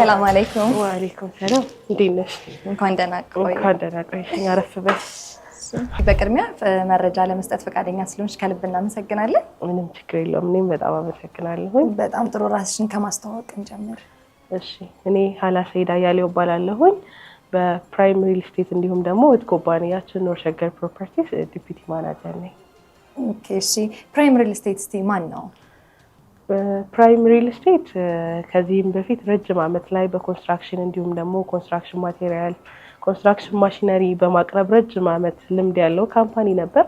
ሰላም አለይኩም። ወአለይኩም ሰላም። እንዴት ነሽ? እንኳን ደህና ቆይ። እንኳን ደህና ቆይሽኝ። አረፍ በይ። በቅድሚያ መረጃ ለመስጠት ፈቃደኛ ስለሆንሽ ከልብ እናመሰግናለን። ምንም ችግር የለውም። እኔም በጣም አመሰግናለሁኝ። በጣም ጥሩ። ራስሽን ከማስተዋወቅ እንጀምር። እሺ፣ እኔ ሀላ ሰይድ አያሌው እባላለሁኝ። በፕራይም ሪል ስቴት እንዲሁም ደግሞ እህት ኩባንያችን ኖር ሸገር ፕሮፐርቲስ deputy manager ነኝ። Okay፣ እሺ። ፕራይም ሪል ስቴት እስቲ ማን ነው? ፕራይም ሪል ስቴት ከዚህም በፊት ረጅም ዓመት ላይ በ construction እንዲሁም ደግሞ construction material፣ construction machinery በማቅረብ ረጅም ዓመት ልምድ ያለው company ነበር።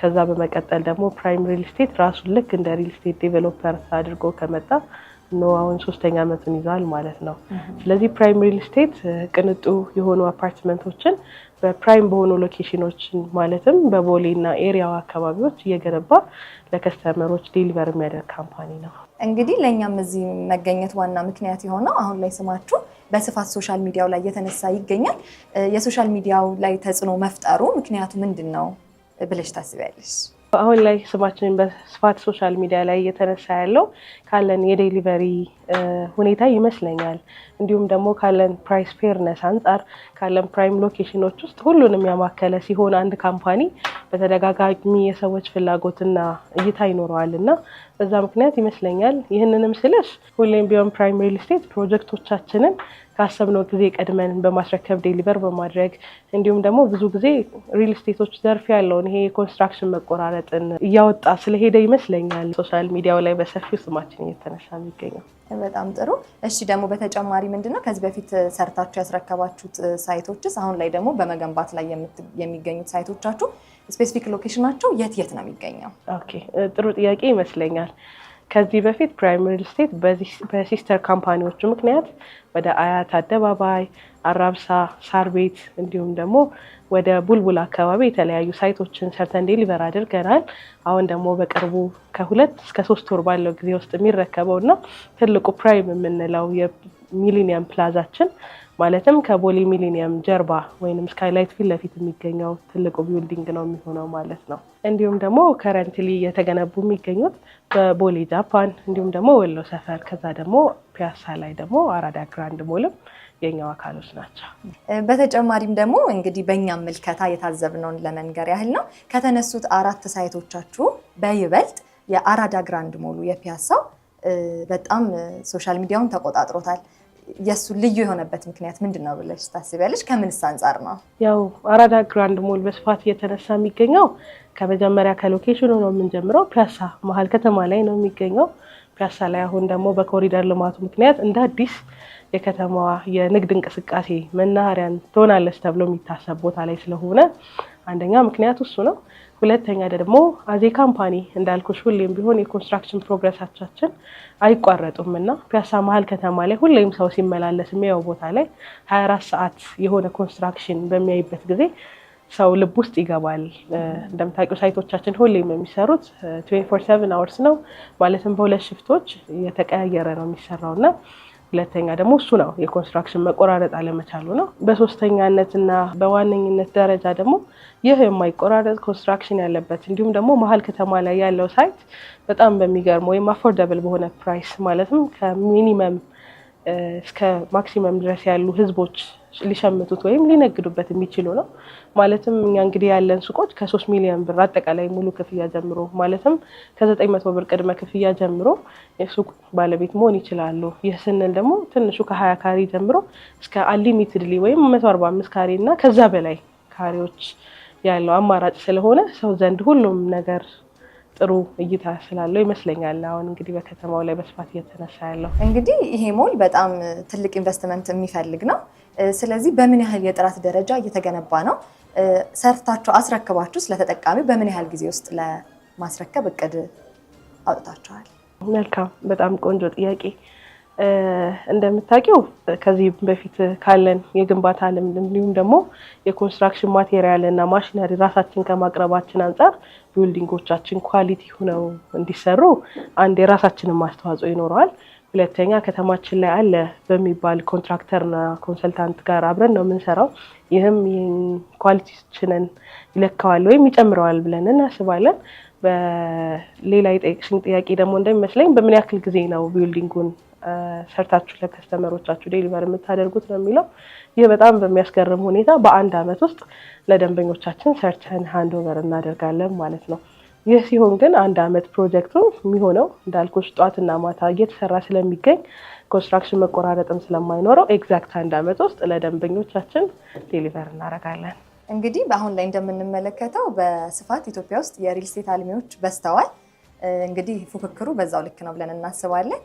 ከዛ በመቀጠል ደግሞ ፕራይም ሪል ስቴት ራሱን ልክ እንደ real estate developer አድርጎ ከመጣ አሁን ሶስተኛ ዓመቱን ይዟል ማለት ነው። ስለዚህ ፕራይም ሪል ስቴት ቅንጡ የሆኑ አፓርትመንቶችን በ prime በሆኑ location ኦችን ማለትም በቦሌ እና area ው አካባቢዎች እየገነባ ለ customer ኦች deliver የሚያደርግ company ነው። እንግዲህ ለእኛም እዚህ መገኘት ዋና ምክንያት የሆነው አሁን ላይ ስማችሁ በስፋት social media ው ላይ እየተነሳ ይገኛል። የ social media ው ላይ ተጽዕኖ መፍጠሩ ምክንያቱ ምንድን ነው ብለሽ ታስቢያለሽ? አሁን ላይ ስማችንን በስፋት social media ላይ እየተነሳ ያለው ካለን የ delivery ሁኔታ ይመስለኛል። እንዲሁም ደግሞ ካለን price fairness አንጻር፣ ካለን prime location ኦች ውስጥ ሁሉንም ያማከለ ሲሆን አንድ company በተደጋጋሚ የሰዎች ፍላጎትና እይታ ይኖረዋል እና በዛ ምክንያት ይመስለኛል። ይህንንም ስልሽ ሁሌም ቢሆን ፕራይም ሪል ስቴት ፕሮጀክቶቻችንን ካሰብነው ጊዜ ቀድመን በማስረከብ፣ deliver በማድረግ፣ እንዲሁም ደግሞ ብዙ ጊዜ ሪል ስቴቶች ዘርፍ ያለውን ይሄ የ construction መቆራረጥን እያወጣ ስለሄደ ይመስለኛል social media ው ላይ በሰፊው ስማችን እየተነሳ የሚገኘው። በጣም ጥሩ። እሺ፣ ደግሞ በተጨማሪ ምንድነው ከዚህ በፊት ሰርታችሁ ያስረከባችሁት site ኦችስ፣ አሁን ላይ ደግሞ በመገንባት ላይ የሚገኙት site ኦቻችሁ specific location ኣቸው የት የት ነው የሚገኘው? Okay፣ ጥሩ ጥያቄ ይመስለኛል። ከዚህ በፊት ፕራይም ሪል ስቴት በ sister company ዎቹ ምክንያት ወደ አያት አደባባይ፣ አራብሳ፣ ሳር ቤት እንዲሁም ደግሞ ወደ ቡልቡል አካባቢ የተለያዩ site ኦችን ሰርተን deliver አድርገናል። አሁን ደግሞ በቅርቡ ከ2 እስከ 3 ወር ባለው ጊዜ ውስጥ የሚረከበው እና ትልቁ prime የምንለው የሚሊኒየም ፕላዛችን ማለትም ከቦሌ ሚሊኒየም ጀርባ ወይም ስካይላይት ፊት ለፊት የሚገኘው ትልቁ building ነው የሚሆነው ማለት ነው። እንዲሁም ደግሞ currently እየተገነቡ የሚገኙት በቦሌ ጃፓን እንዲሁም ደግሞ ወሎ ሰፈር፣ ከዛ ደግሞ ፒያሳ ላይ ደግሞ አራዳ ግራንድ ሞልም የኛው አካሎች ናቸው። በተጨማሪም ደግሞ እንግዲህ በእኛም ምልከታ የታዘብነውን ለመንገር ያህል ነው፣ ከተነሱት አራት site ኦቻችሁ በይበልጥ የአራዳ ግራንድ ሞሉ የፒያሳው በጣም social media ውን ተቆጣጥሮታል። የእሱ ልዩ የሆነበት ምክንያት ምንድን ነው ብለሽ ታስቢያለሽ? ከምንስ አንጻር ነው? ያው አራዳ ግራንድ ሞል በስፋት እየተነሳ የሚገኘው ከመጀመሪያ ከ location ኑ ነው የምንጀምረው። ፒያሳ መሀል ከተማ ላይ ነው የሚገኘው። ፒያሳ ላይ አሁን ደግሞ በኮሪደር ልማቱ ምክንያት እንደ አዲስ የከተማዋ የንግድ እንቅስቃሴ መናኸሪያን ትሆናለች ተብሎ የሚታሰብ ቦታ ላይ ስለሆነ አንደኛ ምክንያቱ እሱ ነው። ሁለተኛ ደግሞ as a company እንዳልኩሽ ሁሌም ቢሆን የ construction progress ኣቻችን አይቋረጡም እና ፒያሳ መሀል ከተማ ላይ ሁሌም ሰው ሲመላለስ የሚያየው ቦታ ላይ 24 ሰዓት የሆነ construction በሚያይበት ጊዜ ሰው ልብ ውስጥ ይገባል። እንደምታውቂው site ኦቻችን ሁሌም የሚሰሩት 24/7 hours ነው። ማለትም በሁለት shift ኦች እየተቀያየረ ነው የሚሰራው እና ሁለተኛ ደግሞ እሱ ነው፣ የ construction መቆራረጥ አለመቻሉ ነው። በሶስተኛነት እና በዋነኝነት ደረጃ ደግሞ ይህ የማይቆራረጥ construction ያለበት እንዲሁም ደግሞ መሀል ከተማ ላይ ያለው site በጣም በሚገርም ወይም affordable በሆነ price ማለትም ከ minimum እስከ maximum ድረስ ያሉ ህዝቦች ሊሸምቱት ወይም ሊነግዱበት የሚችሉ ነው። ማለትም እኛ እንግዲህ ያለን ሱቆች ከ3 ሚሊዮን ብር አጠቃላይ ሙሉ ክፍያ ጀምሮ፣ ማለትም ከ900 ብር ቅድመ ክፍያ ጀምሮ የሱቅ ባለቤት መሆን ይችላሉ። ይህ ስንል ደግሞ ትንሹ ከ20 ካሬ ጀምሮ እስከ unlimitedly ወይም 145 ካሬ እና ከዛ በላይ ካሬዎች ያለው አማራጭ ስለሆነ ሰው ዘንድ ሁሉም ነገር ጥሩ እይታ ስላለው ይመስለኛል አሁን እንግዲህ በከተማው ላይ በስፋት እየተነሳ ያለው። እንግዲህ ይሄ ሞል በጣም ትልቅ ኢንቨስትመንት የሚፈልግ ነው። ስለዚህ በምን ያህል የጥራት ደረጃ እየተገነባ ነው? ሰርታችሁ አስረክባችሁ ለተጠቃሚው በምን ያህል ጊዜ ውስጥ ለማስረከብ እቅድ አውጥታችኋል? መልካም፣ በጣም ቆንጆ ጥያቄ። እንደምታውቂው ከዚህ በፊት ካለን የግንባታ ልምድ እንዲሁም ደግሞ የ construction material እና ማሽነሪ ራሳችን ከማቅረባችን አንጻር building ኦቻችን quality ሆነው እንዲሰሩ አንድ የራሳችንን ማስተዋጽኦ ይኖረዋል። ሁለተኛ ከተማችን ላይ አለ በሚባል contractor ና consultant ጋር አብረን ነው የምንሰራው። ይህም quality ያችንን ይለካዋል ወይም ይጨምረዋል ብለን እናስባለን። በሌላ የጠየቅሽኝ ጥያቄ ደግሞ እንደሚመስለኝ በምን ያክል ጊዜ ነው building ኡን ሰርታችሁ ለ customer ኦቻችሁ deliver የምታደርጉት ነው የሚለው። ይህ በጣም በሚያስገርም ሁኔታ በአንድ ዓመት ውስጥ ለደንበኞቻችን ሰርተን hand over እናደርጋለን ማለት ነው። ይህ ሲሆን ግን አንድ ዓመት ፕሮጀክቱ የሚሆነው እንዳልኩሽ ጠዋትና ማታ እየተሰራ ስለሚገኝ construction መቆራረጥም ስለማይኖረው exact አንድ ዓመት ውስጥ ለደንበኞቻችን deliver እናደርጋለን። እንግዲህ በአሁን ላይ እንደምንመለከተው በስፋት ኢትዮጵያ ውስጥ የ real estate አልሚዎች በዝተዋል። እንግዲህ ፉክክሩ በዛው ልክ ነው ብለን እናስባለን።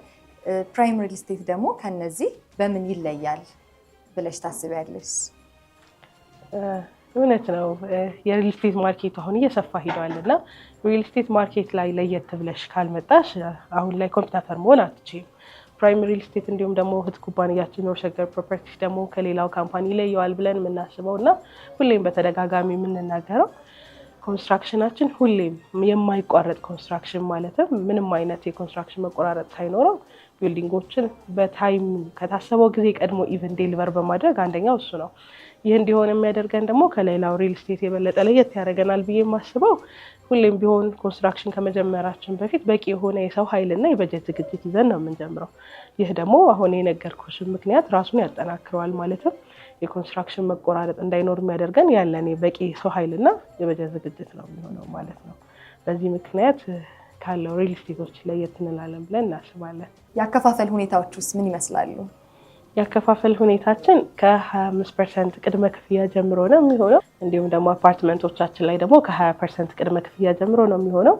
ፕራይም ሪል ስቴት ደግሞ ከነዚህ በምን ይለያል ብለሽ ታስቢያለሽ? እውነት ነው። የ real estate market ኡ አሁን እየሰፋ ሂዷል እና real estate market ላይ ለየት ብለሽ ካልመጣሽ አሁን ላይ competitor መሆን አትችይም። ፕራይም ሪል ስቴት እንዲሁም ደግሞ እህት ኩባንያችን ኖር ሸገር ፕሮፐርቲስ ደግሞ ከሌላው company ይለየዋል ብለን የምናስበው እና ሁሌም በተደጋጋሚ የምንናገረው construction ኣችን ሁሌም የማይቋረጥ construction፣ ማለትም ምንም አይነት የ construction መቆራረጥ ሳይኖረው building ኦችን በ time ከታሰበው ጊዜ ቀድሞ even deliver በማድረግ አንደኛው እሱ ነው። ይህ እንዲሆን የሚያደርገን ደግሞ ከሌላው real estate የበለጠ ለየት ያደርገናል ብዬ የማስበው ሁሌም ቢሆን construction ከመጀመራችን በፊት በቂ የሆነ የሰው ኃይልና የበጀት ዝግጅት ይዘን ነው የምንጀምረው። ይህ ደግሞ አሁን የነገርኩሽን ምክንያት ራሱን ያጠናክረዋል። ማለትም የ construction መቆራረጥ እንዳይኖር የሚያደርገን ያለን በቂ የሰው ኃይልና የበጀት ዝግጅት ነው የሚሆነው ማለት ነው። በዚህ ምክንያት ካለው real estate ኦች ለየት እንላለን ብለን እናስባለን። የአከፋፈል ሁኔታዎች ውስጥ ምን ይመስላሉ? የአከፋፈል ሁኔታችን ከ25% ቅድመ ክፍያ ጀምሮ ነው የሚሆነው። እንዲሁም ደግሞ አፓርትመንቶቻችን ላይ ደግሞ ከ20% ቅድመ ክፍያ ጀምሮ ነው የሚሆነው።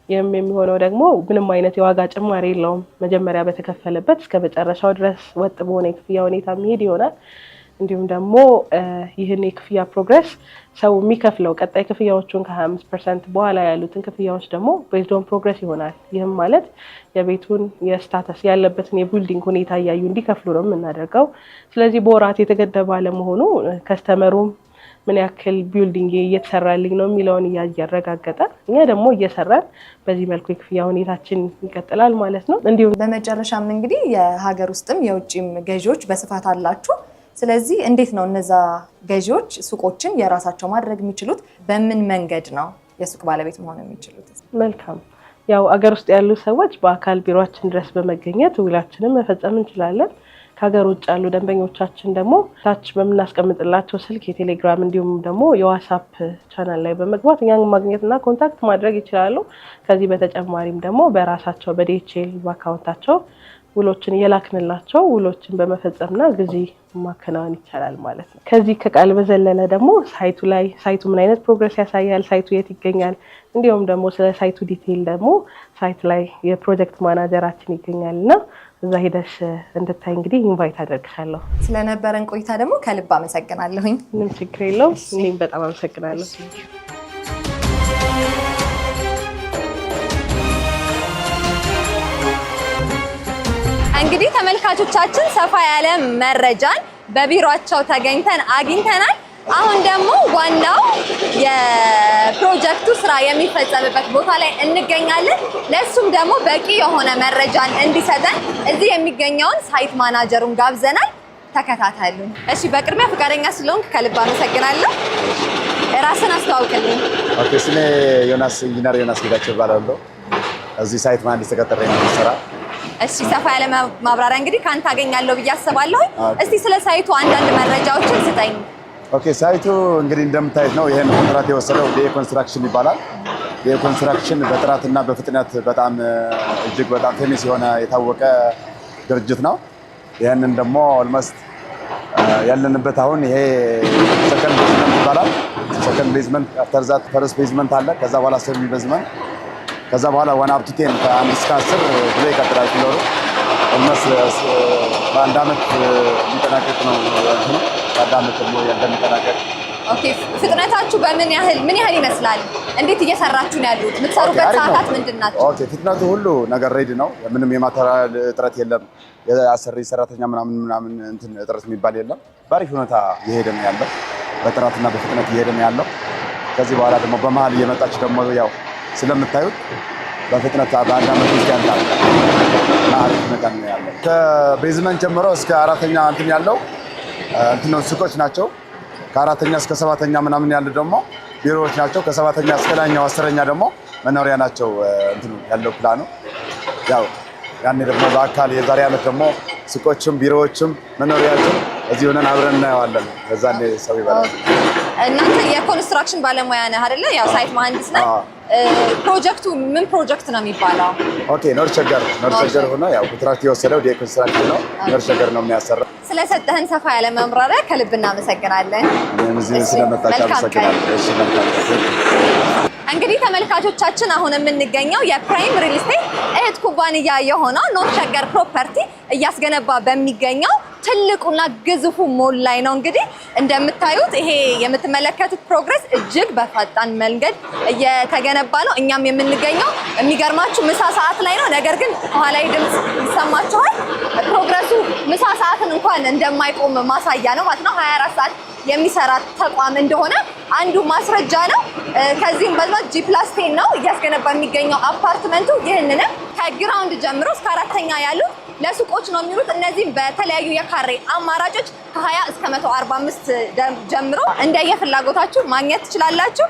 ይህም የሚሆነው ደግሞ ምንም አይነት የዋጋ ጭማሪ የለውም። መጀመሪያ በተከፈለበት እስከ መጨረሻው ድረስ ወጥ በሆነ የክፍያ ሁኔታ የሚሄድ ይሆናል። እንዲሁም ደግሞ ይህን የክፍያ progress ሰው የሚከፍለው ቀጣይ ክፍያዎቹን ከ25% በኋላ ያሉትን ክፍያዎች ደግሞ based on progress ይሆናል። ይህም ማለት የቤቱን የ status፣ ያለበትን የ building ሁኔታ እያዩ እንዲከፍሉ ነው የምናደርገው። ስለዚህ በወራት የተገደበ አለመሆኑ customer ኡም ምን ያክል building እየተሰራልኝ ነው የሚለውን እያረጋገጠ እኛ ደግሞ እየሰራን በዚህ መልኩ የክፍያ ሁኔታችን ይቀጥላል ማለት ነው። እንዲሁም በመጨረሻም እንግዲህ የሀገር ውስጥም የውጭም ገዢዎች በስፋት አላችሁ። ስለዚህ እንዴት ነው እነዛ ገዢዎች ሱቆችን የራሳቸው ማድረግ የሚችሉት? በምን መንገድ ነው የሱቅ ባለቤት መሆን የሚችሉት? መልካም። ያው አገር ውስጥ ያሉ ሰዎች በአካል ቢሮአችን ድረስ በመገኘት ውላችንን መፈጸም እንችላለን። ከሀገር ውጭ ያሉ ደንበኞቻችን ደግሞ ታች በምናስቀምጥላቸው ስልክ፣ የቴሌግራም እንዲሁም ደግሞ የዋትስአፕ ቻናል ላይ በመግባት እኛን ማግኘትና contact ማድረግ ይችላሉ። ከዚህ በተጨማሪም ደግሞ በራሳቸው በ DHL በ account ኣቸው ውሎችን እየላክንላቸው ውሎችን በመፈጸምና ግዢ ማከናወን ይቻላል ማለት ነው። ከዚህ ከቃል በዘለለ ደግሞ site ኡ ላይ site ኡ ምን አይነት progress ያሳያል፣ site ኡ የት ይገኛል፣ እንዲሁም ደግሞ ስለ site ኡ detail ደግሞ site ላይ የ project manager ኣችን ይገኛል እና እዛ ሄደሽ እንድታይ እንግዲህ invite አደርግሻለሁ። ስለነበረን ቆይታ ደግሞ ከልብ አመሰግናለሁኝ። ምንም ችግር የለውም። እኔም በጣም አመሰግናለሁ። እንግዲህ ተመልካቾቻችን ሰፋ ያለ መረጃን በቢሮአቸው ተገኝተን አግኝተናል። አሁን ደግሞ ዋናው የፕሮጀክቱ ስራ የሚፈጸምበት ቦታ ላይ እንገኛለን። ለሱም ደግሞ በቂ የሆነ መረጃን እንዲሰጠን እዚህ የሚገኘውን site manager ኡን ጋብዘናል። ተከታተሉ። እሺ፣ በቅድሚያ ፈቃደኛ ስለሆንክ ከልብ አመሰግናለሁ። ራስን አስተዋውቅልኝ። Okay፣ ስሜ ዮናስ፣ ኢንጂነር ዮናስ ጌታቸው እባላለሁ። እዚህ site መሀንዲስ ተቀጥሬ ነው የምሰራ። እሺ፣ ሰፋ ያለ ማብራሪያ እንግዲህ ከአንተ አገኛለሁ ብዬ አስባለሁ። እስቲ ስለ site ኡ አንዳንድ መረጃዎችን ስጠኝ። Okay፣ site ኡ እንግዲህ እንደምታዩት ነው። ይሄን ኮንትራት የወሰደው ዲኤ ኮንስትራክሽን ይባላል። ዲኤ ኮንስትራክሽን በጥራትና በፍጥነት በጣም እጅግ በጣም famous የሆነ የታወቀ ድርጅት ነው። ይህንን ደግሞ almost ያለንበት አሁን ይሄ second basement ይባላል። Second basement፣ after that first basement አለ። ከዛ በኋላ semi basement፣ ከዛ በኋላ 1 up to 10፣ ከ1 እስከ 10 ብሎ ይቀጥላል። Floor ኡ almost በአንድ አመት የሚጠናቀቅ ነው እንትኑ፣ በአንድ አመት ደግሞ እንደሚጠናቀቅ። Okay፣ ፍጥነታችሁ በምን ያህል ምን ያህል ይመስላል? እንዴት እየሰራችሁ ነው ያሉት? የምትሰሩበት አሪፍ ነው። ሰዓታት ምንድን ናቸው? Okay፣ ፍጥነቱ ሁሉ ነገር ready ነው። ምንም የ material እጥረት የለም። የአሰሪ ሰራተኛ ምናምን ምናምን እንትን እጥረት የሚባል የለም። በአሪፍ ሁኔታ እየሄደ ነው ያለው። በጥራትና በፍጥነት እየሄደ ነው ያለው። ከዚህ በኋላ ደግሞ በመሀል እየመጣች ደግሞ ያው ስለምታዩት በፍጥነት በአንድ አመት ውስጥ ያልቃል እና አሪፍ ሁኔታ ነው ያለው። ከ basement ጀምሮ እስከ አራተኛ እንትን ያለው እንትን ነው፣ ሱቆች ናቸው። ከአራተኛ እስከ ሰባተኛ ምናምን ያሉ ደግሞ ቢሮዎች ናቸው። ከሰባተኛ እስከ ላይኛው 10ኛ ደግሞ መኖሪያ ናቸው። እንትኑ ያለው ፕላኑ ያው ያኔ ደግሞ በአካል የዛሬ ዓመት ደግሞ ሱቆችም ቢሮዎችም መኖሪያዎችም እዚህ ሆነን አብረን እናየዋለን። በዛኔ ሰው ይበላል። እናንተ የ construction ባለሙያ ነህ አይደለ? ያው site መሀንዲስ ነህ። ፕሮጀክቱ ምን ፕሮጀክት ነው የሚባለው? Okay፣ ኖርዝ ሸገር፣ ኖርዝ ሸገር ሆኖ ያው ኮንትራክት የወሰደው ዲ ኮንስትራክሽን ነው። ኖርዝ ሸገር ነው የሚያሰራው። ስለሰጠህን ሰፋ ያለ ማብራሪያ ከልብ እናመሰግናለን። እኔም እዚህ ስለመጣችሁ አመሰግናለሁ። እሺ፣ መልካም። እንግዲህ ተመልካቾቻችን አሁን የምንገኘው የፕራይም ሪል ስቴት እህት ኩባንያ የሆነው ኖርዝ ሸገር ፕሮፐርቲ እያስገነባ በሚገኘው ትልቁና ግዙፉ ሞል ላይ ነው። እንግዲህ እንደምታዩት ይሄ የምትመለከቱት progress እጅግ በፈጣን መንገድ እየተገነባ ነው። እኛም የምንገኘው የሚገርማችሁ ምሳ ሰዓት ላይ ነው። ነገር ግን ከኋላዬ ድምፅ ይሰማችኋል። Progress ኡ ምሳ ሰዓትን እንኳን እንደማይቆም ማሳያ ነው ማለት ነው። 24 ሰዓት የሚሰራ ተቋም እንደሆነ አንዱ ማስረጃ ነው። ከዚህም በላይ G+10 ነው እያስገነባ የሚገኘው አፓርትመንቱ። ይህንንም ከ ground ጀምሮ እስከ አራተኛ ያሉት ለሱቆች ነው የሚሉት። እነዚህም በተለያዩ የካሬ አማራጮች ከ20 እስከ 145 ጀምሮ እንደየፍላጎታችሁ ማግኘት ትችላላችሁ።